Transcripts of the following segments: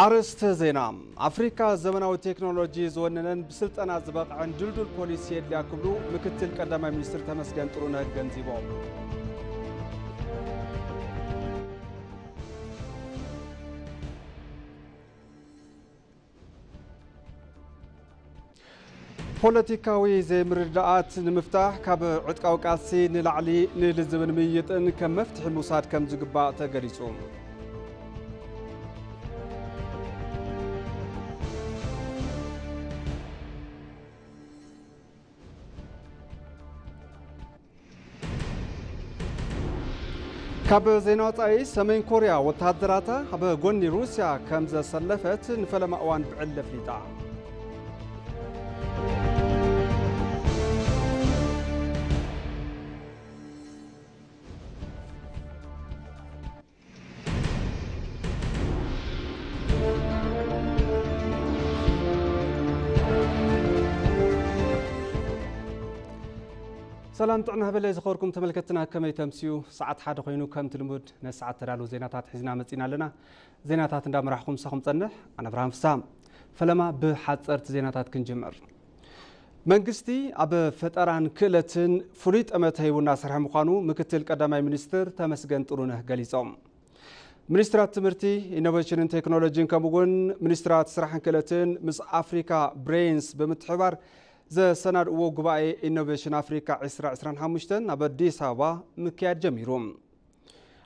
ኣርእስተ ዜና። ኣፍሪካ ዘመናዊ ቴክኖሎጂ ዝወነነን ብስልጠና ዝበቕዐን ድልዱል ፖሊሲ የድልያ ክብሉ ምክትል ቀዳማይ ሚኒስትር ተመስገን ጥሩነህ ገንዚቦም። ፖለቲካዊ ዘይምርድዳኣት ንምፍታሕ ካብ ዕጥቃዊ ቃልሲ ንላዕሊ ንልዝብን ምይይጥን ከም መፍትሒ ምውሳድ ከም ዝግባእ ተገሊጹ። ካብ ዜና ወጻኢ፣ ሰሜን ኮርያ ወተሃደራታ ኣብ ጎኒ ሩስያ ከም ዘሰለፈት ንፈለማ እዋን ብዕሊ ኣፍሊጣ። ሰላም ጥዕና ሃበለ ዝኸበርኩም ተመልከትና፣ ከመይ ተምስዩ? ሰዓት ሓደ ኮይኑ ከምቲ ልሙድ ነቲ ሰዓት ተዳለዉ ዜናታት ሒዝና መጺና ኣለና። ዜናታት እንዳመራሕኹ ምሳኹም ጸንሕ፣ ኣነ ኣብርሃም ፍስሃ። ፈለማ ብሓጸርቲ ዜናታት ክንጅምር። መንግስቲ ኣብ ፈጠራን ክእለትን ፍሉይ ጠመተ ሂቡ እናሰርሐ ምዃኑ ምክትል ቀዳማይ ሚኒስትር ተመስገን ጥሩነህ ገሊጾም። ሚኒስትራት ትምህርቲ፣ ኢኖቬሽንን ቴክኖሎጂን ከምኡ እውን ሚኒስትራት ስራሕን ክእለትን ምስ ኣፍሪካ ብሬንስ ብምትሕባር ዘሰናድእዎ ጉባኤ ኢኖቬሽን ኣፍሪካ ዕስራ ዕስራን ሓሙሽተን ኣብ ኣዲስ ኣበባ ምክያድ ጀሚሩ።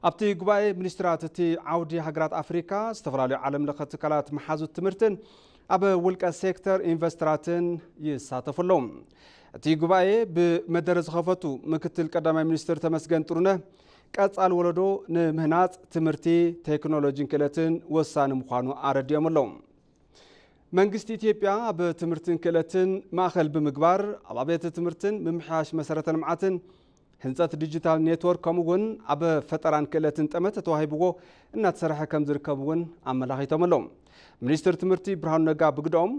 ኣብቲ ጉባኤ ሚኒስትራት እቲ ዓውዲ ሃገራት ኣፍሪካ፣ ዝተፈላለዩ ዓለም ለኸ ትካላት መሓዙት ትምህርትን ኣብ ውልቀ ሴክተር ኢንቨስተራትን ይሳተፉ ኣለዉ። እቲ ጉባኤ ብመደረ ዝኸፈቱ ምክትል ቀዳማይ ሚኒስትር ተመስገን ጥሩነህ፣ ቀጻሊ ወለዶ ንምህናጽ ትምህርቲ፣ ቴክኖሎጂን ክእለትን ወሳኒ ምዃኑ ኣረዲኦም ኣለዉ። መንግስቲ ኢትዮጵያ ኣብ ትምህርትን ክእለትን ማእኸል ብምግባር፣ ኣብ ኣብያተ ትምህርትን ምምሕያሽ መሰረተ ልምዓትን ህንፀት ዲጂታል ኔትወርክ ከምኡ እውን ኣብ ፈጠራን ክእለትን ጠመተ ተዋሂብዎ እናተሰርሐ ከም ዝርከብ እውን ኣመላኺቶም ኣለዉ። ሚኒስትር ትምህርቲ ብርሃኑ ነጋ ብግደኦም፣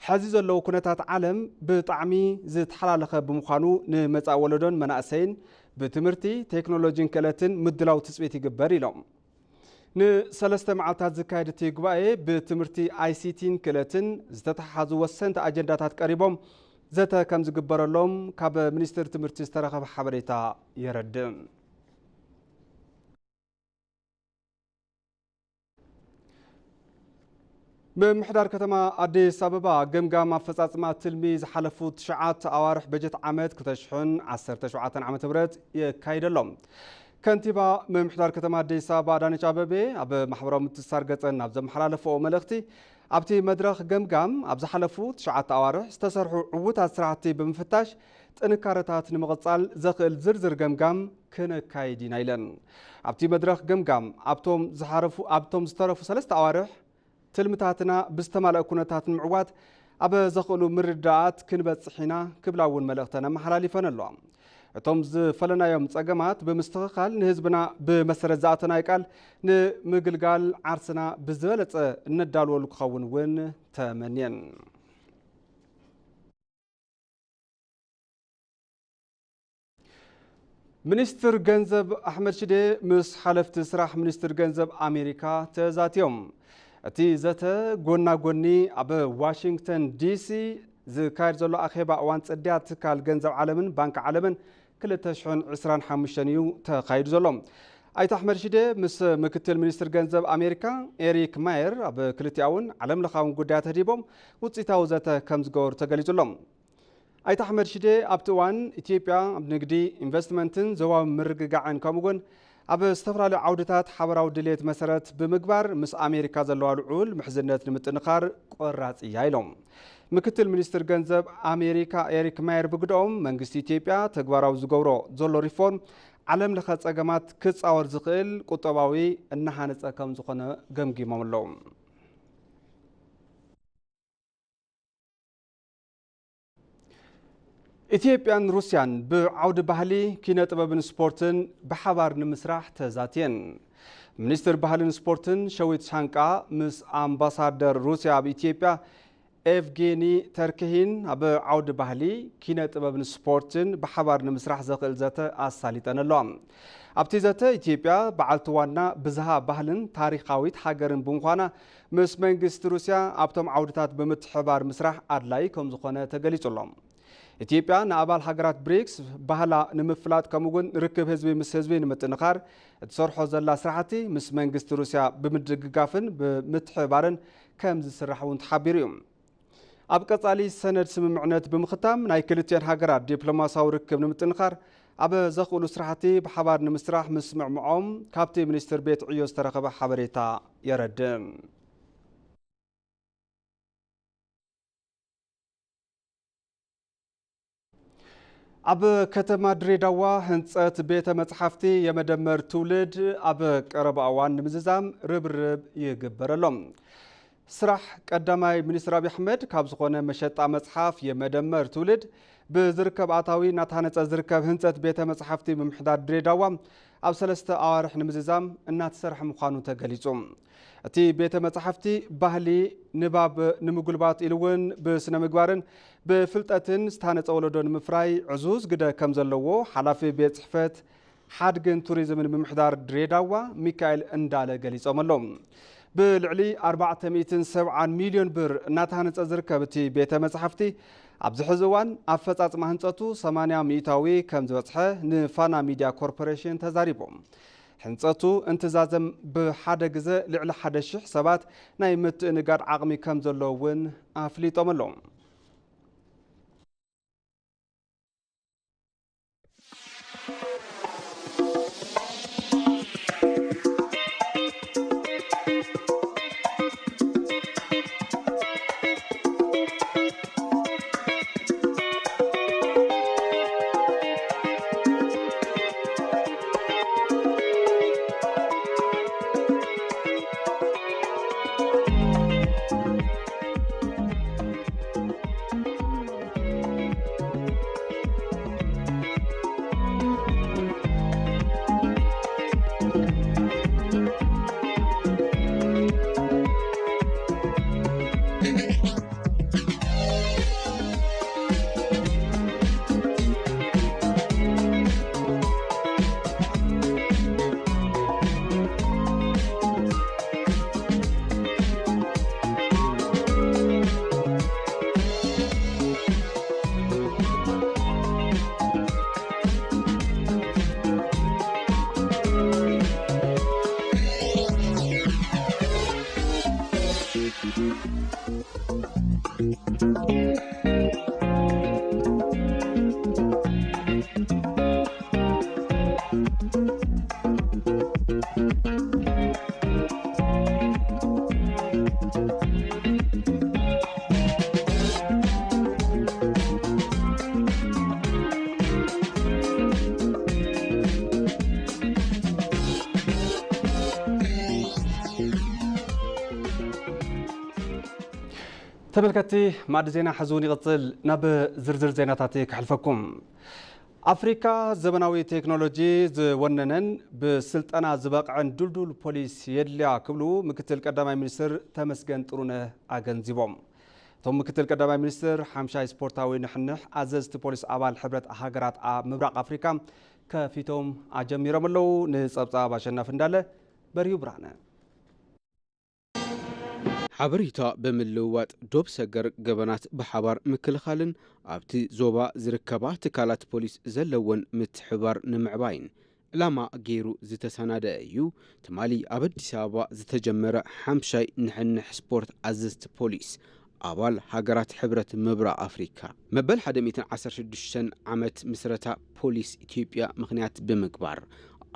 ሕዚ ዘለዎ ኩነታት ዓለም ብጣዕሚ ዝተሓላለኸ ብምዃኑ ንመጻኢ ወለዶን መናእሰይን ብትምህርቲ፣ ቴክኖሎጂን ክእለትን ምድላው ትጽቢት ይግበር ኢሎም። ንሰለስተ መዓልታት ዝካየድ እቲ ጉባኤ ብትምህርቲ፣ ኣይሲቲን ክእለትን ዝተተሓሓዙ ወሰንቲ ኣጀንዳታት ቀሪቦም ዘተ ከም ዝግበረሎም ካብ ሚኒስትር ትምህርቲ ዝተረኸበ ሓበሬታ የረድእ። ምምሕዳር ከተማ ኣዲስ ኣበባ ገምጋም ኣፈጻጽማ ትልሚ ዝሓለፉ ትሽዓተ ኣዋርሕ በጀት ዓመት ክልተ ሽሕን ዓሰርተ ሸውዓተን ዓመተ ምህረት የካይድ ኣሎ። ከንቲባ ምምሕዳር ከተማ ኣዲስ ኣበባ ኣዳነች ኣበቤ ኣብ ማሕበራዊ ምትእስሳር ገጸን ኣብ ዘመሓላለፈኦ መልእኽቲ፣ ኣብቲ መድረኽ ገምጋም ኣብ ዝሓለፉ ትሽዓተ ኣዋርሕ ዝተሰርሑ ዕዉታት ስራሕቲ ብምፍታሽ ጥንካረታት ንምቕጻል ዘኽእል ዝርዝር ገምጋም ክነካይድ ኢና ኢለን። ኣብቲ መድረኽ ገምጋም ኣብቶም ዝሓረፉ፣ ኣብቶም ዝተረፉ ሰለስተ ኣዋርሕ ትልምታትና ብዝተማልአ ኩነታት ንምዕዋት ኣብ ዘኽእሉ ምርድዳኣት ክንበጽሕ ኢና ክብላ እውን መልእኽተን ኣመሓላሊፈን ኣለዋ። እቶም ዝፈለናዮም ጸገማት ብምስትኽኻል ንህዝብና ብመሰረት ዝኣተናዮ ቃል ንምግልጋል ዓርስና ብዝበለጸ እነዳልወሉ ክኸውን እውን ተመንየን። ሚኒስትር ገንዘብ ኣሕመድ ሽዴ ምስ ሓለፍቲ ስራሕ ሚኒስትር ገንዘብ ኣሜሪካ ተዛትዮም። እቲ ዘተ ጎና ጎኒ ኣብ ዋሽንግተን ዲሲ ዝካየድ ዘሎ ኣኼባ እዋን ጽድያት ትካል ገንዘብ ዓለምን ባንክ ዓለምን ክልተ ሽሕን ዕስራን ሓሙሽተን እዩ ተኻይዱ ዘሎ። ኣይተ ኣሕመድ ሽዴ ምስ ምክትል ሚኒስትር ገንዘብ ኣሜሪካ ኤሪክ ማየር ኣብ ክልቲኣውን ዓለም ለኻውን ጉዳያት ተዲቦም ውፅኢታዊ ዘተ ከም ዝገበሩ ተገሊጹ ኣሎ። ኣይተ ኣሕመድ ሽዴ ኣብቲ እዋን ኢትዮጵያ ኣብ ንግዲ፣ ኢንቨስትመንትን ዞባዊ ምርግጋዕን ከምኡ እውን ኣብ ዝተፈላለዩ ዓውድታት ሓበራዊ ድሌት መሰረት ብምግባር ምስ ኣሜሪካ ዘለዋ ልዑል ምሕዝነት ንምጥንኻር ቆራፅ እያ ኢሎም። ምክትል ሚኒስትር ገንዘብ ኣሜሪካ ኤሪክ ማየር ብግድኦም መንግስቲ ኢትዮጵያ ተግባራዊ ዝገብሮ ዘሎ ሪፎርም ዓለም ለኸ ጸገማት ክጻወር ዝኽእል ቁጠባዊ እናሃነጸ ከም ዝኾነ ገምጊሞም ኣለዉ። ኢትዮጵያን ሩስያን ብዓውዲ ባህሊ፣ ኪነ ጥበብን ስፖርትን ብሓባር ንምስራሕ ተዛትየን። ሚኒስትር ባህልን ስፖርትን ሸዊት ሻንቃ ምስ ኣምባሳደር ሩስያ ኣብ ኢትዮጵያ ኤቭጌኒ ተርክሂን ኣብ ዓውዲ ባህሊ፣ ኪነ ጥበብን ስፖርትን ብሓባር ንምስራሕ ዘኽእል ዘተ ኣሳሊጠን ኣለዋ። ኣብቲ ዘተ ኢትዮጵያ በዓልቲ ዋና ብዝሃ ባህልን ታሪኻዊት ሃገርን ብምዃና ምስ መንግስቲ ሩስያ ኣብቶም ዓውድታት ብምትሕባር ምስራሕ ኣድላይ ከም ዝኾነ ተገሊጹ ኣሎ። ኢትዮጵያ ንኣባል ሃገራት ብሪክስ ባህላ ንምፍላጥ ከምኡ እውን ርክብ ህዝቢ ምስ ህዝቢ ንምጥንኻር እትሰርሖ ዘላ ስራሕቲ ምስ መንግስቲ ሩስያ ብምድግጋፍን ብምትሕብባርን ከም ዝስራሕ እውን ተሓቢሩ እዩ። ኣብ ቀጻሊ ሰነድ ስምምዕነት ብምኽታም ናይ ክልቲኤን ሃገራት ዲፕሎማሲያዊ ርክብ ንምጥንኻር ኣብ ዘኽእሉ ስራሕቲ ብሓባር ንምስራሕ ምስምዕምዖም ካብቲ ሚኒስትር ቤት ዕዮ ዝተረኸበ ሓበሬታ የረድእ። ኣብ ከተማ ድሬዳዋ ህንጸት ቤተ መጽሓፍቲ የመደመር ትውልድ ኣብ ቀረባ እዋን ንምዝዛም ርብርብ ይግበር ኣሎ። ስራሕ ቀዳማይ ሚኒስትር ኣብይ ኣሕመድ ካብ ዝኾነ መሸጣ መጽሓፍ የመደመር ትውልድ ብዝርከብ ኣታዊ እናተሃነጸ ዝርከብ ህንጸት ቤተ መጽሓፍቲ ምምሕዳር ድሬዳዋ ኣብ ሰለስተ ኣዋርሕ ንምዝዛም እናተሰርሐ ምዃኑ ተገሊጹ። እቲ ቤተ መጻሕፍቲ ባህሊ ንባብ ንምጉልባት ኢሉ እውን ብስነ ምግባርን ብፍልጠትን ዝተሃነጸ ወለዶ ንምፍራይ ዕዙዝ ግደ ከም ዘለዎ ሓላፊ ቤት ጽሕፈት ሓድግን ቱሪዝምን ምምሕዳር ድሬዳዋ ሚካኤል እንዳለ ገሊጾም ኣለዉ። ብልዕሊ ኣርባዕተ ሚእትን ሰብዓን ሚልዮን ብር እናተሃነጸ ዝርከብ እቲ ቤተ መጻሕፍቲ ኣብዚ ሕዚ እዋን ኣፈጻጽማ ህንጸቱ ሰማንያ ሚእታዊ ከም ዝበጽሐ ንፋና ሚድያ ኮርፖሬሽን ተዛሪቡ። ህንጸቱ እንትዛዘም ብሓደ ግዘ ልዕሊ ሓደ ሽሕ ሰባት ናይ ምትእንጋድ ዓቕሚ ከም ዘለዎ እውን ኣፍሊጦም ኣለዉ። ተመልከትቲ፣ ማዕዲ ዜና ሕዚ እውን ይቕጽል። ናብ ዝርዝር ዜናታት ከሕልፈኩም። ኣፍሪካ ዘበናዊ ቴክኖሎጂ ዝወነነን ብስልጠና ዝበቕዐን ድልዱል ፖሊስ የድልያ ክብሉ ምክትል ቀዳማይ ሚኒስትር ተመስገን ጥሩነህ ኣገንዚቦም። እቶም ምክትል ቀዳማይ ሚኒስትር ሓምሻይ ስፖርታዊ ንሕንሕ ኣዘዝቲ ፖሊስ ኣባል ሕብረት ሃገራት ኣብ ምብራቕ ኣፍሪካ ከፊቶም ኣጀሚሮም ኣለዉ። ንጸብጻብ ኣሸናፊ እንዳለ፣ በርሂው ብርሃነ። ሓበሬታ ብምልውዋጥ ዶብ ሰገር ገበናት ብሓባር ምክልኻልን ኣብቲ ዞባ ዝርከባ ትካላት ፖሊስ ዘለወን ምትሕብባር ንምዕባይን ዕላማ ገይሩ ዝተሰናደአ እዩ። ትማሊ ኣብ ኣዲስ ኣበባ ዝተጀመረ ሓምሻይ ንሕንሕ ስፖርት ኣዘዝቲ ፖሊስ ኣባል ሃገራት ሕብረት ምብራቕ ኣፍሪካ መበል ሓደ ሚእትን ዓሰርተ ሽዱሽተን ዓመት ምስረታ ፖሊስ ኢትዮጵያ ምኽንያት ብምግባር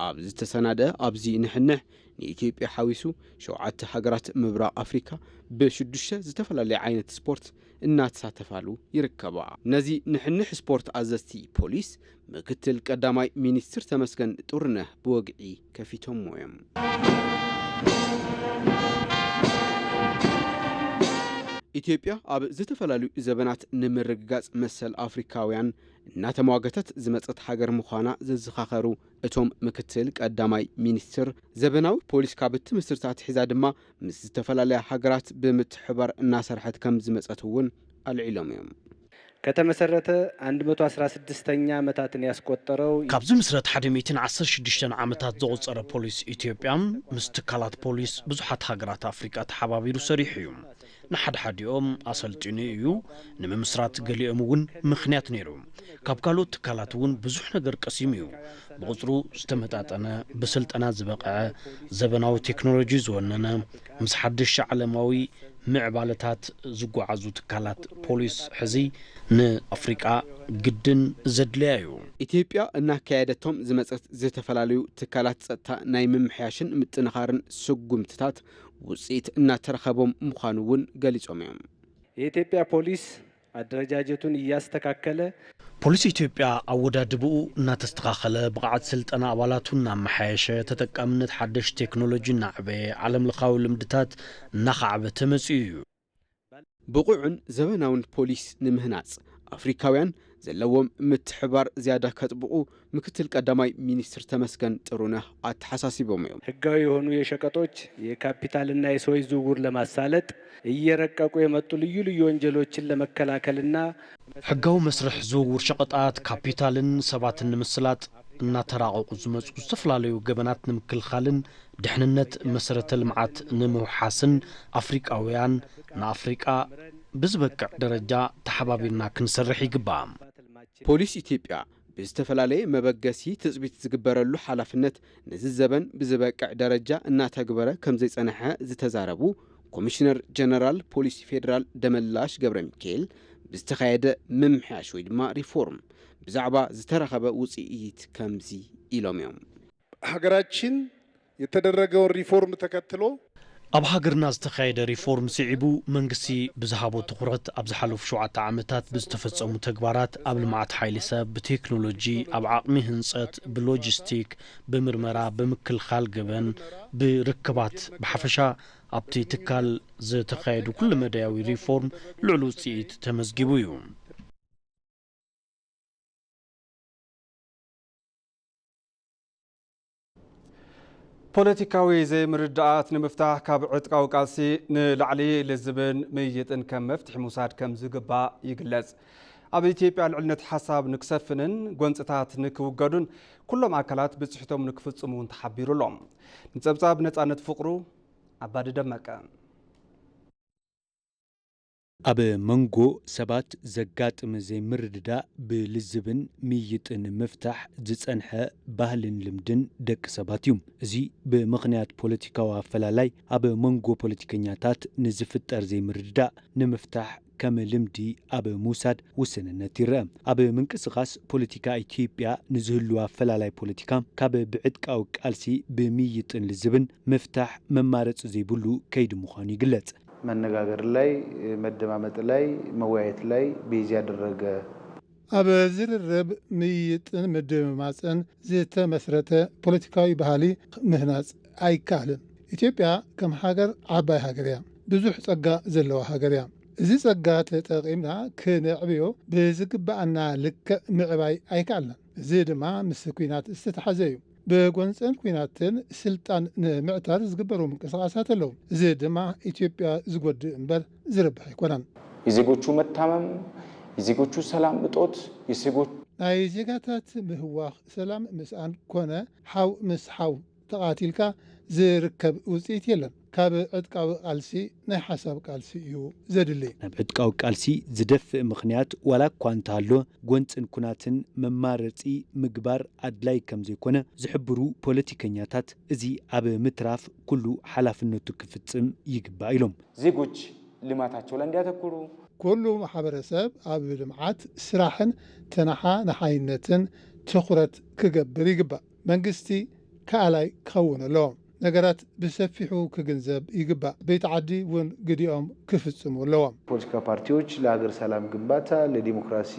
ኣብ ዝተሰናደአ ኣብዚ ንሕንሕ ንኢትዮጵያ ሓዊሱ ሸውዓተ ሃገራት ምብራቕ ኣፍሪካ ብሽዱሽተ ዝተፈላለየ ዓይነት ስፖርት እናተሳተፋሉ ይርከባ። ነዚ ንሕንሕ ስፖርት ኣዘዝቲ ፖሊስ ምክትል ቀዳማይ ሚኒስትር ተመስገን ጥሩነህ ብወግዒ ከፊቶሞ እዮም። ኢትዮጵያ ኣብ ዝተፈላለዩ ዘበናት ንምርግጋጽ መሰል ኣፍሪካውያን እናተሟገተት ዝመጸት ሃገር ምዃና ዘዘኻኸሩ እቶም ምክትል ቀዳማይ ሚኒስትር፣ ዘበናዊ ፖሊስ ካብ እትምስርት ኣትሒዛ ድማ ምስ ዝተፈላለያ ሃገራት ብምትሕባር እናሰርሐት ከም ዝመጸት እውን ኣልዒሎም እዮም። ከተመሰረተ 116ኛ ዓመታትን ያስቆጠረው ካብ ዝምስረት ሓደ ሚእትን ዓሰርተ ሽዱሽተን ዓመታት ዘቑጸረ ፖሊስ ኢትዮጵያ፣ ምስ ትካላት ፖሊስ ብዙሓት ሃገራት ኣፍሪቃ ተሓባቢሩ ሰሪሑ እዩ። ንሓድሓዲኦም ኣሰልጢኑ እዩ። ንምምስራት ገሊኦም እውን ምኽንያት ነይሩ። ካብ ካልኦት ትካላት እውን ብዙሕ ነገር ቀሲሙ እዩ። ብቑጽሩ ዝተመጣጠነ፣ ብስልጠና ዝበቕዐ፣ ዘበናዊ ቴክኖሎጂ ዝወነነ፣ ምስ ሓድሽ ዓለማዊ ምዕባለታት ዝጓዓዙ ትካላት ፖሊስ ሕዚ ንኣፍሪቃ ግድን ዘድልያ እዩ። ኢትዮጵያ እናካየደቶም ዝመጸት ዝተፈላለዩ ትካላት ጸጥታ ናይ ምምሕያሽን ምጥንኻርን ስጉምትታት ውፅኢት እናተረኸቦም ምዃኑ እውን ገሊጾም እዮም። የኢትዮጵያ ፖሊስ አደረጃጀቱን እያስተካከለ ፖሊስ ኢትዮጵያ ኣወዳድብኡ እናተስተኻኸለ፣ ብቕዓት ስልጠና ኣባላቱ እናመሓየሸ፣ ተጠቃምነት ሓደሽ ቴክኖሎጂ እናዕበየ፣ ዓለም ለኻዊ ልምድታት እናኻዕበተ መፂኡ እዩ። ብቑዕን ዘበናውን ፖሊስ ንምህናፅ ኣፍሪካውያን ዘለዎም ምትሕባር ዝያዳ ከጥብቑ ምክትል ቀዳማይ ሚኒስትር ተመስገን ጥሩነህ ኣተሓሳሲቦም እዮም። ህጋዊ የሆኑ የሸቀጦች የካፒታልና የሰዎች ዝውውር ለማሳለጥ እየረቀቁ የመጡ ልዩ ልዩ ወንጀሎችን ለመከላከልና ሕጋዊ መስርሕ ዝውውር ሸቐጣት ካፒታልን ሰባትን ንምስላጥ እናተራቐቑ ዝመፁ ዝተፈላለዩ ገበናት ንምክልኻልን ድሕንነት መሰረተ ልምዓት ንምውሓስን ኣፍሪቃውያን ንኣፍሪቃ ብዝበቅዕ ደረጃ ተሓባቢርና ክንሰርሕ ይግባእ። ፖሊስ ኢትዮጵያ ብዝተፈላለየ መበገሲ ትፅቢት ዝግበረሉ ሓላፍነት ነዚ ዘበን ብዝበቅዕ ደረጃ እናተግበረ ከምዘይፀንሐ ዝተዛረቡ ኮሚሽነር ጀነራል ፖሊስ ፌዴራል ደመላሽ ገብረ ሚካኤል፣ ብዝተኻየደ ምምሕያሽ ወይ ድማ ሪፎርም ብዛዕባ ዝተረኸበ ውፅኢት ከምዚ ኢሎም እዮም። ሀገራችን የተደረገውን ሪፎርም ተከትሎ ኣብ ሃገርና ዝተኻየደ ሪፎርም ስዒቡ መንግስቲ ብዝሃቦ ትኹረት ኣብ ዝሓለፉ ሸውዓተ ዓመታት ብዝተፈጸሙ ተግባራት ኣብ ልምዓት ሓይሊ ሰብ፣ ብቴክኖሎጂ፣ ኣብ ዓቕሚ ህንጸት፣ ብሎጂስቲክ፣ ብምርመራ፣ ብምክልኻል ገበን፣ ብርክባት ብሓፈሻ ኣብቲ ትካል ዝተኻየዱ ኩሉ መዳያዊ ሪፎርም ልዑል ውፅኢት ተመዝጊቡ እዩ። ፖለቲካዊ ዘይምርድኣት ንምፍታሕ ካብ ዕጥቃዊ ቃልሲ ንላዕሊ ልዝብን ምይይጥን ከም መፍትሒ ምውሳድ ከም ዝግባእ ይግለጽ። ኣብ ኢትዮጵያ ልዕልነት ሓሳብ ንክሰፍንን ጎንፅታት ንክውገዱን ኩሎም ኣካላት ብፅሕቶም ንክፍፅሙ እውን ተሓቢሩ ኣሎ። ንፀብፃብ ነፃነት ፍቕሩ ኣባዲ ደመቀ። ኣብ መንጎ ሰባት ዘጋጥም ዘይምርድዳእ ብልዝብን ምይይጥን ምፍታሕ ዝጸንሐ ባህልን ልምድን ደቂ ሰባት እዩ። እዚ ብምኽንያት ፖለቲካዊ ኣፈላላይ ኣብ መንጎ ፖለቲከኛታት ንዝፍጠር ዘይምርድዳእ ንምፍታሕ ከም ልምዲ ኣብ ምውሳድ ውስንነት ይረአ። ኣብ ምንቅስቓስ ፖለቲካ ኢትዮጵያ ንዝህሉ ኣፈላላይ ፖለቲካ ካብ ብዕጥቃዊ ቃልሲ ብምይይጥን ልዝብን ምፍታሕ መማረፂ ዘይብሉ ከይዲ ምዃኑ ይግለጽ። መነጋገር ላይ፣ መደማመጥ ላይ፣ መወያየት ላይ ቤዝ ያደረገ ኣብ ዝርርብ፣ ምይይጥን ምድምማፅን ዝተመስረተ ፖለቲካዊ ባህሊ ምህናፅ ኣይከኣልን። ኢትዮጵያ ከም ሃገር ዓባይ ሃገር እያ። ብዙሕ ፀጋ ዘለዋ ሃገር እያ። እዚ ፀጋ ተጠቒምና ክነዕብዮ ብዝግበኣና ልክዕ ምዕባይ ኣይከኣልናን። እዚ ድማ ምስ ኲናት ዝተተሓዘ እዩ። ብጎንፅን ኲናትን ስልጣን ንምዕታር ዝግበሩ ምንቅስቓሳት ኣለዉ። እዚ ድማ ኢትዮጵያ ዝጎድእ እምበር ዝረብሕ ኣይኮነን። የዜጎቹ መታመም፣ የዜጎቹ ሰላም እጦት፣ የዜጎቹ ናይ ዜጋታት ምህዋኽ፣ ሰላም ምስኣን ኮነ ሓው ምስ ሓው ተቓቲልካ ዝርከብ ውፅኢት የለን። ካብ ዕጥቃዊ ቃልሲ ናይ ሓሳብ ቃልሲ እዩ ዘድሊ። ናብ ዕጥቃዊ ቃልሲ ዝደፍእ ምኽንያት ዋላ እኳ እንተሃሎ፣ ጎንፅን ኩናትን መማረፂ ምግባር ኣድላይ ከም ዘይኮነ ዝሕብሩ ፖለቲከኛታት፣ እዚ ኣብ ምትራፍ ኩሉ ሓላፍነቱ ክፍፅም ይግባእ ኢሎም። ዜጎች ልማታቸው ላይ እንዲያተኩሩ ኩሉ ማሕበረሰብ ኣብ ልምዓት፣ ስራሕን ተነሓናሓይነትን ትኹረት ክገብር ይግባእ። መንግስቲ ከኣላይ ክኸውን ኣለዎ። ነገራት ብሰፊሑ ክግንዘብ ይግባእ። ቤት ዓዲ እውን ግዲኦም ክፍፅሙ ኣለዎም። ፖለቲካ ፓርቲዎች ለሀገር ሰላም ግንባታ፣ ለዲሞክራሲ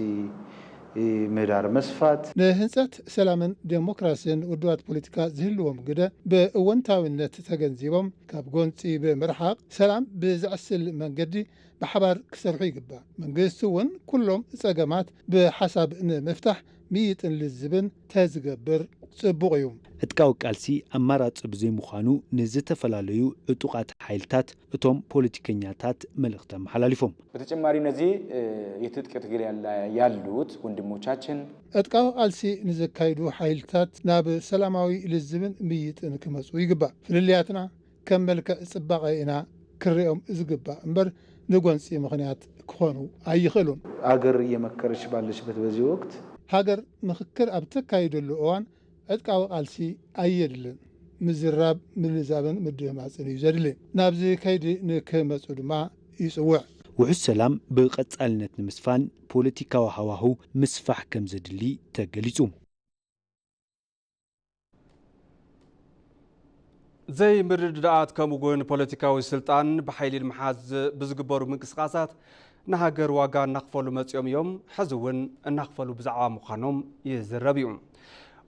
ምህዳር መስፋት። ንህንፀት ሰላምን ዴሞክራሲን ውድባት ፖለቲካ ዝህልዎም ግደ ብእወንታዊነት ተገንዚቦም፣ ካብ ጎንፂ ብምርሓቕ ሰላም ብዘዕስል መንገዲ ብሓባር ክሰርሑ ይግባእ። መንግስቲ እውን ኩሎም ፀገማት ብሓሳብ ንምፍታሕ ምይጥን ልዝብን ተዝገብር ፅቡቕ እዩ። ዕጥቃዊ ቃልሲ ኣማራፂ ብዘይምዃኑ ንዝተፈላለዩ ዕጡቓት ሓይልታት እቶም ፖለቲከኛታት መልእኽቲ ኣመሓላሊፎም። በተጨማሪ እነዚህ የትጥቅ ትግል ያሉት ወንድሞቻችን ዕጥቃዊ ቃልሲ ንዘካይዱ ሓይልታት ናብ ሰላማዊ ልዝብን ምይጥን ክመፁ ይግባእ። ፍልልያትና ከም መልክዕ ፅባቐ ኢና ክርኦም ዝግባእ እምበር ንጎንፂ ምኽንያት ክኾኑ ኣይኽእሉን። አገር እየመከረች ባለችበት በዚህ ወቅት ሃገር ምኽክር ኣብ ተካይደሉ እዋን ዕጥቃዊ ቃልሲ ኣየድልን። ምዝራብ፣ ምልዛብን ምድህማፅን እዩ ዘድሊ። ናብዚ ከይዲ ንክመፁ ድማ ይፅውዕ። ውሑስ ሰላም ብቐጻልነት ንምስፋን ፖለቲካዊ ሃዋህው ምስፋሕ ከም ዘድሊ ተገሊጹ። ዘይምርድዳኣት ከምኡ እውን ፖለቲካዊ ስልጣን ብሓይሊ ንምሓዝ ብዝግበሩ ምንቅስቃሳት ንሃገር ዋጋ እናኽፈሉ መፂኦም እዮም፣ ሕዚ እውን እናኽፈሉ ብዛዕባ ምዃኖም ይዝረብ እዩ።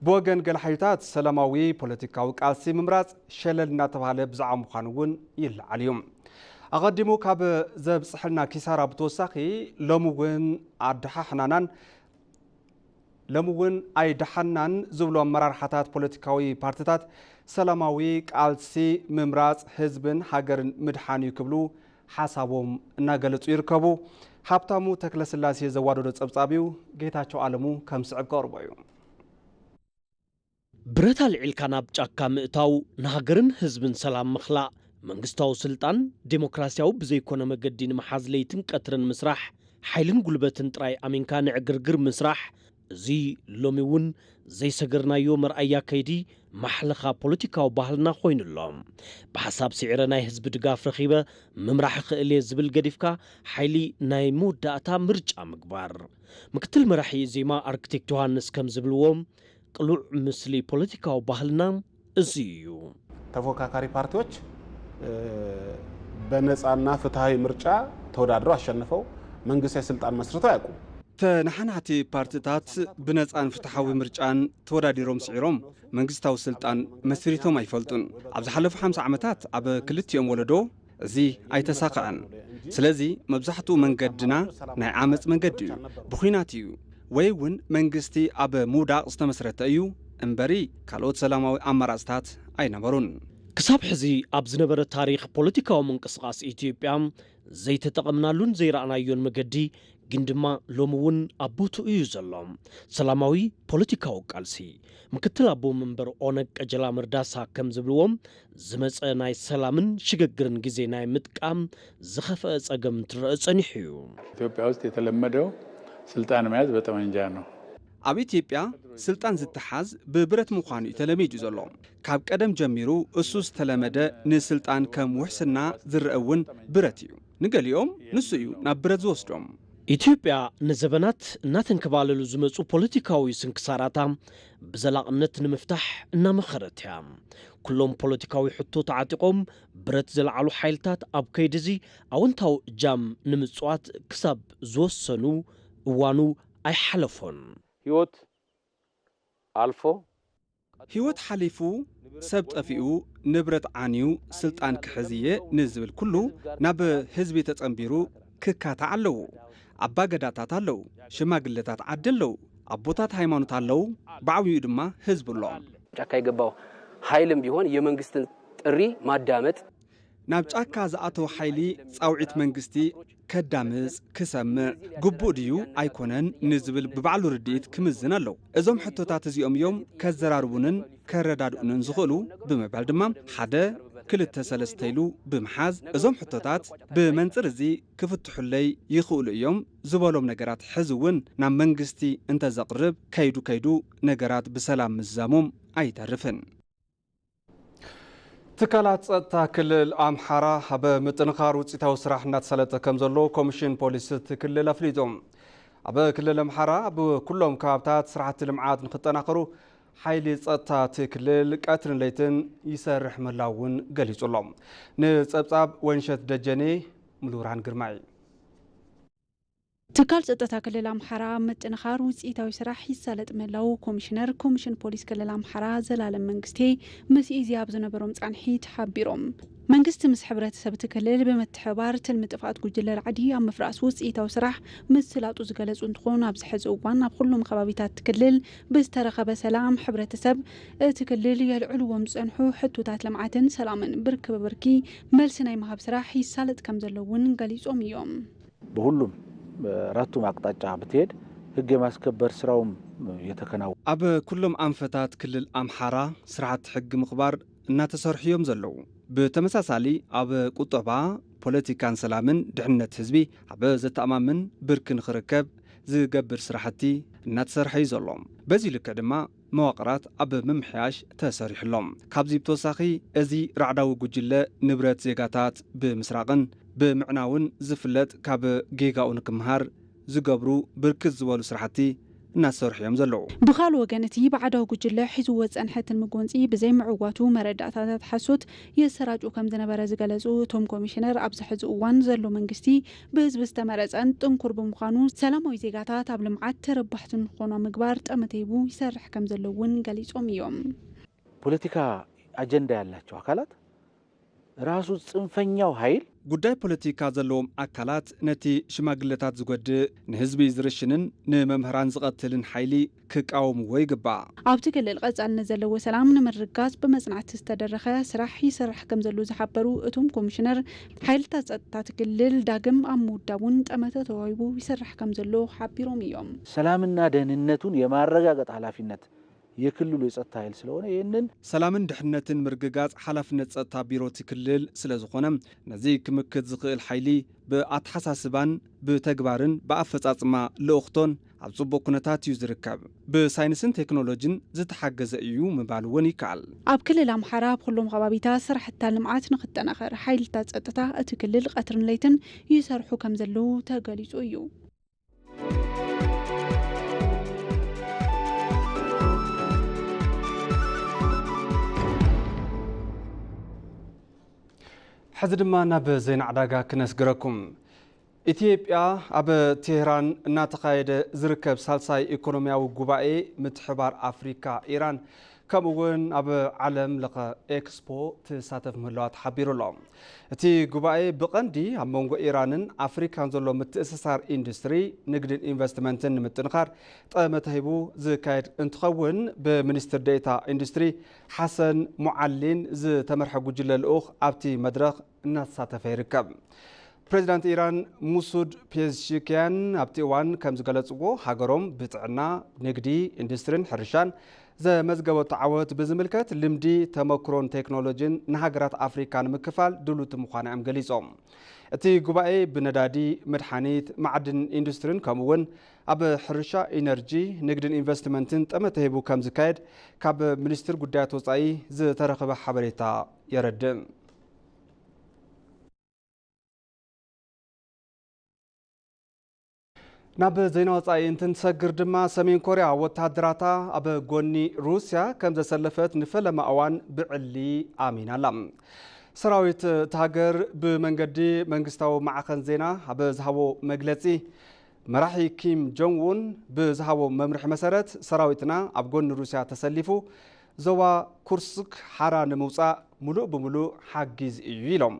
ብወገን ገለ ሓይልታት ሰላማዊ ፖለቲካዊ ቃልሲ ምምራፅ ሸለል እናተባሃለ ብዛዕባ ምዃኑ እውን ይለዓል እዩ። ኣቐዲሙ ካብ ዘብፅሐልና ኪሳራ ብተወሳኺ ሎሚ እውን ኣደሓሕናናን ሎሚ እውን ኣይደሓናን ዝብሉ ኣመራርሓታት ፖለቲካዊ ፓርቲታት ሰላማዊ ቃልሲ ምምራፅ ህዝብን ሃገርን ምድሓን እዩ ክብሉ ሓሳቦም እናገለፁ ይርከቡ። ሃብታሙ ተክለስላሴ ዘዋደዶ ፀብፃብ እዩ። ጌታቸው ኣለሙ ከም ስዕብ ከቕርቦ እዩ። ብረት ኣልዒልካ ናብ ጫካ ምእታው፣ ንሃገርን ህዝብን ሰላም ምኽላእ፣ መንግስታዊ ስልጣን ዴሞክራሲያዊ ብዘይኮነ መገዲ ንምሓዝ ለይትን ቀትርን ምስራሕ፣ ሓይልን ጉልበትን ጥራይ ኣሚንካ ንዕግርግር ምስራሕ፣ እዚ ሎሚ እውን ዘይሰገርናዮ መርኣያ ከይዲ ማሕለኻ ፖለቲካዊ ባህልና ኮይኑ ኣሎ። ብሓሳብ ስዒረ ናይ ህዝቢ ድጋፍ ረኺበ ምምራሕ እኽእል እየ ዝብል ገዲፍካ ሓይሊ ናይ መወዳእታ ምርጫ ምግባር። ምክትል መራሒ ኢዜማ ኣርክቴክት ዮሃንስ ከም ዝብልዎ፣ ቅሉዕ ምስሊ ፖለቲካዊ ባህልና እዚ እዩ። ተፎካካሪ ፓርቲዎች በነፃና ፍትሐዊ ምርጫ ተወዳድረው አሸንፈው መንግስት የስልጣን መስርተው አያውቁም። ተነሓናሕቲ ፓርቲታት ብነፃን ፍትሓዊ ምርጫን ተወዳዲሮም ስዒሮም መንግስታዊ ስልጣን መስሪቶም ኣይፈልጡን። ኣብ ዝሓለፉ ሓምሳ ዓመታት ኣብ ክልቲኦም ወለዶ እዚ ኣይተሳኽዐን። ስለዚ መብዛሕትኡ መንገድና ናይ ዓመፅ መንገዲ እዩ፣ ብኹናት እዩ፣ ወይ እውን መንግስቲ ኣብ ምውዳቕ ዝተመስረተ እዩ እምበሪ ካልኦት ሰላማዊ ኣማራፅታት ኣይነበሩን። ክሳብ ሕዚ ኣብ ዝነበረ ታሪኽ ፖለቲካዊ ምንቅስቓስ ኢትዮጵያ ዘይተጠቐምናሉን ዘይረኣናዮን መገዲ ግን ድማ ሎሚ እውን ኣብ ቦትኡ እዩ ዘሎ። ሰላማዊ ፖለቲካዊ ቃልሲ ምክትል ኣቦ መንበር ኦነግ ቀጀላ መርዳሳ ከም ዝብልዎም ዝመፀ ናይ ሰላምን ሽግግርን ግዜ ናይ ምጥቃም ዝኸፍአ ፀገም እንትረአ ፀኒሑ እዩ። ኢትዮጵያ ውስጥ የተለመደው ስልጣን መያዝ በጠመንጃ ነው። ኣብ ኢትዮጵያ ስልጣን ዝተሓዝ ብብረት ምዃኑ እዩ ተለሚዱ ዘሎ። ካብ ቀደም ጀሚሩ እሱ ዝተለመደ ንስልጣን ከም ውሕስና ዝረአ እውን ብረት እዩ። ንገሊኦም ንሱ እዩ ናብ ብረት ዝወስዶም። ኢትዮጵያ ንዘበናት እናተንከባለሉ ዝመፁ ፖለቲካዊ ስንክሳራታ ብዘላቕነት ንምፍታሕ እናመኸረት እያ። ኩሎም ፖለቲካዊ ሕቶ ተዓጢቖም ብረት ዘልዓሉ ሓይልታት ኣብ ከይዲ እዚ ኣወንታዊ እጃም ንምፅዋት ክሳብ ዝወሰኑ እዋኑ ኣይሓለፎን። ህይወት ኣልፎ ህይወት ሓሊፉ፣ ሰብ ጠፊኡ፣ ንብረት ዓንዩ፣ ስልጣን ክሕዝ እየ ንዝብል ኩሉ ናብ ህዝቢ ተጸንቢሩ ክካታዕ ኣለዎ። ኣባገዳታት ኣለዉ፣ ሽማግለታት ዓዲ ኣለዉ፣ ኣቦታት ሃይማኖት ኣለዉ፣ ብዓብይኡ ድማ ህዝቢ ኣሎ። ጫካ የገባው ኃይልም ቢሆን የመንግስትን ጥሪ ማዳመጥ ናብ ጫካ ዝኣተወ ሓይሊ ጻውዒት መንግስቲ ከዳምጽ፣ ክሰምዕ፣ ግቡእ ድዩ ኣይኮነን ንዝብል ብባዕሉ ርድኢት ክምዝን ኣለዎ። እዞም ሕቶታት እዚኦም እዮም ከዘራርቡንን ከረዳድኡንን ዝኽእሉ ብምባል ድማ ሓደ ክልተ ሰለስተ ኢሉ ብምሓዝ እዞም ሕቶታት ብመንጽር እዚ ክፍትሑለይ ይኽእሉ እዮም ዝበሎም ነገራት ሕዚ እውን ናብ መንግስቲ እንተዘቕርብ ከይዱ ከይዱ ነገራት ብሰላም ምዝዛሞም ኣይተርፍን። ትካላት ጸጥታ ክልል ኣምሓራ ኣብ ምጥንኻር ውፅኢታዊ ስራሕ እናተሳለጠ ከም ዘሎ ኮሚሽን ፖሊስ እቲ ክልል ኣፍሊጡ። ኣብ ክልል ኣምሓራ ኣብ ኩሎም ከባብታት ስራሕቲ ልምዓት ንክጠናኸሩ ሓይሊ ጸጥታ እቲ ክልል ቀትርን ለይትን ይሰርሕ ምህላው እውን ገሊጹ ኣሎ። ንጸብጻብ ወይንሸት ደጀኔ ሙሉብርሃን ግርማይ። ትካል ጸጥታ ክልል ኣምሓራ ኣብ ምጥንኻር ውጽኢታዊ ስራሕ ይሳለጥ ምህላዉ ኮሚሽነር ኮሚሽን ፖሊስ ክልል ኣምሓራ ዘላለም መንግስቴ ምስ ኢዜኣ ኣብ ዝነበሮም ጻንሒት ሓቢሮም። መንግስቲ ምስ ሕብረተሰብ እቲ ክልል ብምትሕብባር ትልሚ ጥፍኣት ጉጅለ ራዕዲ ኣብ ምፍራስ ውጽኢታዊ ስራሕ ምስላጡ ዝገለጹ እንትኾኑ፣ ኣብዚ ሕዚ እዋን ኣብ ኩሎም ከባቢታት እቲ ክልል ብዝተረኸበ ሰላም ሕብረተሰብ እቲ ክልል የልዕልዎም ዝጸንሑ ሕቶታት ልምዓትን ሰላምን ብርኪ ብብርኪ መልሲ ናይ ምሃብ ስራሕ ይሳለጥ ከም ዘሎ እውን ገሊጾም እዮም። በሁሉም ኣራቱም ኣቅጣጫ ብትሄድ ህግ የማስከበር ስራውም የተከናወ ኣብ ኩሎም ኣንፈታት ክልል ኣምሓራ ስራሕቲ ሕጊ ምኽባር እናተሰርሑ እዮም ዘለዉ። ብተመሳሳሊ ኣብ ቁጠባ፣ ፖለቲካን ሰላምን ድሕነት ህዝቢ ኣብ ዘተኣማምን ብርኪ ንኽርከብ ዝገብር ስራሕቲ እናተሰርሐ እዩ ዘሎ። በዚ ልክዕ ድማ መዋቕራት ኣብ ምምሕያሽ ተሰሪሑ ኣሎ። ካብዚ ብተወሳኺ እዚ ራዕዳዊ ጉጅለ ንብረት ዜጋታት ብምስራቕን ብምዕናውን ዝፍለጥ ካብ ጌጋኡ ንክምሃር ዝገብሩ ብርክት ዝበሉ ስራሕቲ እናሰርሑ እዮም ዘለዉ። ብኻልእ ወገን እቲ ባዕዳዊ ጉጅለ ሒዝዎ ዝጸንሐ ትልሚ ጎንጺ ብዘይ ምዕዋቱ መረዳእታታት ሓሶት የሰራጩ ከም ዝነበረ ዝገለጹ እቶም ኮሚሽነር ኣብዚ ሕዚ እዋን ዘሎ መንግስቲ ብህዝቢ ዝተመረጸን ጥንኩር ብምዃኑ ሰላማዊ ዜጋታት ኣብ ልምዓት ተረባሕቲ ንክኾኑ ኣብ ምግባር ጠመተ ሂቡ ይሰርሕ ከም ዘሎ እውን ገሊጾም እዮም። ፖለቲካ ኣጀንዳ ያላቸው አካላት ራሱ ጽንፈኛው ኃይል ጉዳይ ፖለቲካ ዘለዎም ኣካላት ነቲ ሽማግለታት ዝጎድእ፣ ንህዝቢ ዝርሽንን ንመምህራን ዝቐትልን ሓይሊ ክቃወምዎ ይግባእ። ኣብቲ ክልል ቀጻልነት ዘለዎ ሰላም ንምርግጋጽ ብመጽናዕቲ ዝተደረኸ ስራሕ ይስራሕ ከም ዘሎ ዝሓበሩ እቶም ኮሚሽነር፣ ሓይልታት ጸጥታ እቲ ክልል ዳግም ኣብ ምውዳብ እውን ጠመተ ተዋሂቡ ይስራሕ ከም ዘሎ ሓቢሮም እዮም። ሰላምና ደህንነቱን የማረጋገጥ ኃላፊነት የክልሉ የጸጥታ ኃይል ስለሆነ ይህንን ሰላምን ድሕነትን ምርግጋጽ ሓላፍነት ጸጥታ ቢሮ እቲ ክልል ስለዝኾነ ነዚ ክምክት ዝኽእል ሓይሊ ብኣተሓሳስባን ብተግባርን ብኣፈጻጽማ ልኡኽቶን ኣብ ጽቡቕ ኩነታት እዩ ዝርከብ። ብሳይንስን ቴክኖሎጂን ዝተሓገዘ እዩ ምባል እውን ይከኣል። ኣብ ክልል ኣምሓራ ኣብ ኩሎም ከባቢታት ስራሕታ ልምዓት ንክጠናኸር ሓይልታት ጸጥታ እቲ ክልል ቀትርን ለይትን ይሰርሑ ከም ዘለዉ ተገሊጹ እዩ። ሕዚ ድማ ናብ ዜና ዕዳጋ ክነስግረኩም። ኢትዮጵያ ኣብ ቴህራን እናተኻየደ ዝርከብ ሳልሳይ ኢኮኖሚያዊ ጉባኤ ምትሕባር ኣፍሪካ ኢራን ከምኡ እውን ኣብ ዓለም ለኸ ኤክስፖ ትሳተፍ ምህላዋ ተሓቢሩ ኣሎ። እቲ ጉባኤ ብቐንዲ ኣብ መንጎ ኢራንን ኣፍሪካን ዘሎ ምትእስሳር ኢንዱስትሪ፣ ንግድን ኢንቨስትመንትን ንምጥንኻር ጠመተ ሂቡ ዝካየድ እንትኸውን ብሚኒስትር ዴኤታ ኢንዱስትሪ ሓሰን ሙዓሊን ዝተመርሐ ጉጅለ ልኡኽ ኣብቲ መድረኽ እናተሳተፈ ይርከብ። ፕሬዚዳንት ኢራን ሙሱድ ፔዝሽኪያን ኣብቲ እዋን ከም ዝገለፅዎ ሃገሮም ብጥዕና፣ ንግዲ፣ ኢንዱስትሪን ሕርሻን ዘመዝገበቶ ዓወት ብዝምልከት ልምዲ፣ ተመክሮን ቴክኖሎጂን ንሃገራት ኣፍሪካ ንምክፋል ድሉት ምዃና እዮም ገሊፆም። እቲ ጉባኤ ብነዳዲ፣ መድሓኒት፣ ማዕድን ኢንዱስትሪን ከምኡ እውን ኣብ ሕርሻ፣ ኢነርጂ፣ ንግድን ኢንቨስትመንትን ጠመተ ሂቡ ከም ዝካየድ ካብ ሚኒስትር ጉዳያት ወፃኢ ዝተረኸበ ሓበሬታ የረድእ። ናብ ዜና ወፃኢ እንትንሰግር ድማ ሰሜን ኮርያ ወታደራታ ኣብ ጎኒ ሩስያ ከም ዘሰለፈት ንፈለማ እዋን ብዕሊ ኣሚና ኣላ። ሰራዊት እታ ሃገር ብመንገዲ መንግስታዊ ማዕኸን ዜና ኣብ ዝሃቦ መግለፂ መራሒ ኪም ጆንግ ኡን ብዝሃቦ መምርሒ መሰረት ሰራዊትና ኣብ ጎኒ ሩስያ ተሰሊፉ ዞባ ኩርስክ ሓራ ንምውፃእ ሙሉእ ብሙሉእ ሓጊዝ እዩ ኢሎም።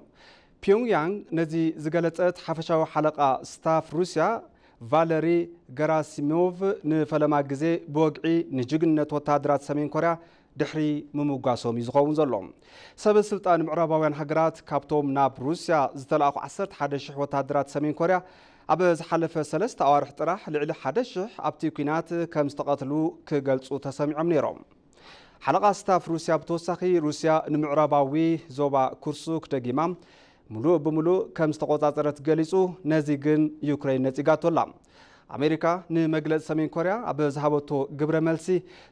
ፒዮንግያንግ ነዚ ዝገለጸት ሓፈሻዊ ሓለቓ ስታፍ ሩስያ ቫለሪ ገራሲሞቭ ንፈለማ ግዜ ብወግዒ ንጅግንነት ወታደራት ሰሜን ኮርያ ድሕሪ ምምጓሶም እዩ ዝኸውን ዘሎ። ሰበ ስልጣን ምዕራባውያን ሃገራት ካብቶም ናብ ሩስያ ዝተላእኹ ዓሰርተ ሓደ ሽሕ ወታደራት ሰሜን ኮርያ ኣብ ዝሓለፈ ሰለስተ ኣዋርሕ ጥራሕ ልዕሊ ሓደ ሽሕ ኣብቲ ኲናት ከም ዝተቐትሉ ክገልጹ ተሰሚዖም ነይሮም። ሓለቓ ስታፍ ሩስያ ብተወሳኺ ሩስያ ንምዕራባዊ ዞባ ኩርሱክ ደጊማ ምሉእ ብምሉእ ከም ዝተቖጻጸረት ገሊጹ፣ ነዚ ግን ዩክረይን ነጺጋቶ ኣላ። ኣሜሪካ ንመግለጺ ሰሜን ኮርያ ኣብ ዝሃበቶ ግብረ መልሲ፣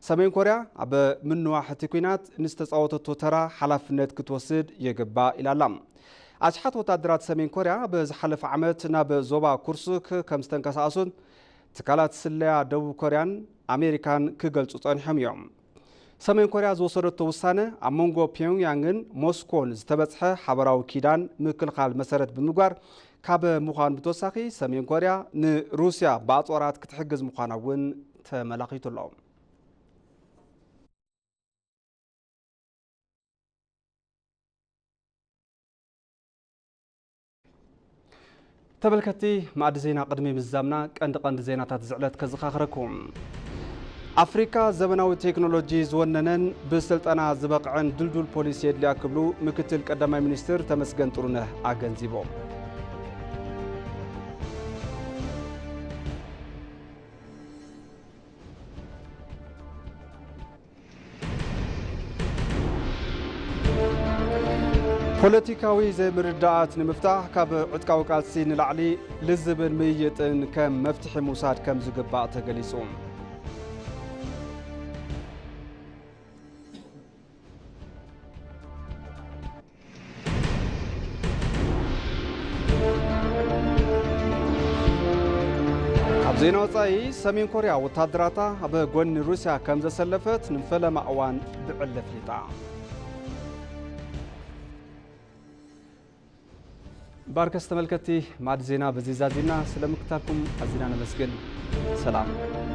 ሰሜን ኮርያ ኣብ ምንዋሕ እቲ ኲናት ንዝተጻወተቶ ተራ ሓላፍነት ክትወስድ ይግባእ ኢላ ኣላ። ኣሽሓት ወታደራት ሰሜን ኮርያ ኣብ ዝሓለፈ ዓመት ናብ ዞባ ኩርሱክ ከም ዝተንቀሳቐሱን ትካላት ስለያ ደቡብ ኮርያን ኣሜሪካን ክገልጹ ጸኒሖም እዮም። ሰሜን ኮርያ ዝወሰደቶ ውሳነ ኣብ መንጎ ፒዮንግያንግን ሞስኮን ዝተበጽሐ ሓበራዊ ኪዳን ምክልኻል መሰረት ብምግባር ካብ ምዃን ብተወሳኺ ሰሜን ኮርያ ንሩስያ ብኣጽዋራት ክትሕግዝ ምዃና እውን ተመላኺቱ ኣሎ። ተመልከትቲ ማዕዲ ዜና፣ ቅድሚ ምዝዛምና ቀንዲ ቀንዲ ዜናታት ዝዕለት ከዝኻኽረኩም። ኣፍሪካ ዘበናዊ ቴክኖሎጂ ዝወነነን ብስልጠና ዝበቕዐን ድልዱል ፖሊስ የድልያ ክብሉ ምክትል ቀዳማይ ሚኒስትር ተመስገን ጥሩነህ ኣገንዚቦም። ፖለቲካዊ ዘይምርድዳኣት ንምፍታሕ ካብ ዕጥቃዊ ቃልሲ ንላዕሊ ልዝብን ምይይጥን ከም መፍትሒ ምውሳድ ከም ዝግባእ ተገሊጹ። ካብ ዜና ወጻኢ፣ ሰሜን ኮርያ ወታደራታ ኣብ ጎኒ ሩስያ ከም ዘሰለፈት ንፈለማ እዋን ብዕሊ ኣፍሊጣ። ባርከስ ተመልከትቲ ማዕዲ ዜና በዚ ዛዚምና፣ ስለ ምክታልኩም ኣዚና ነመስግን። ሰላም።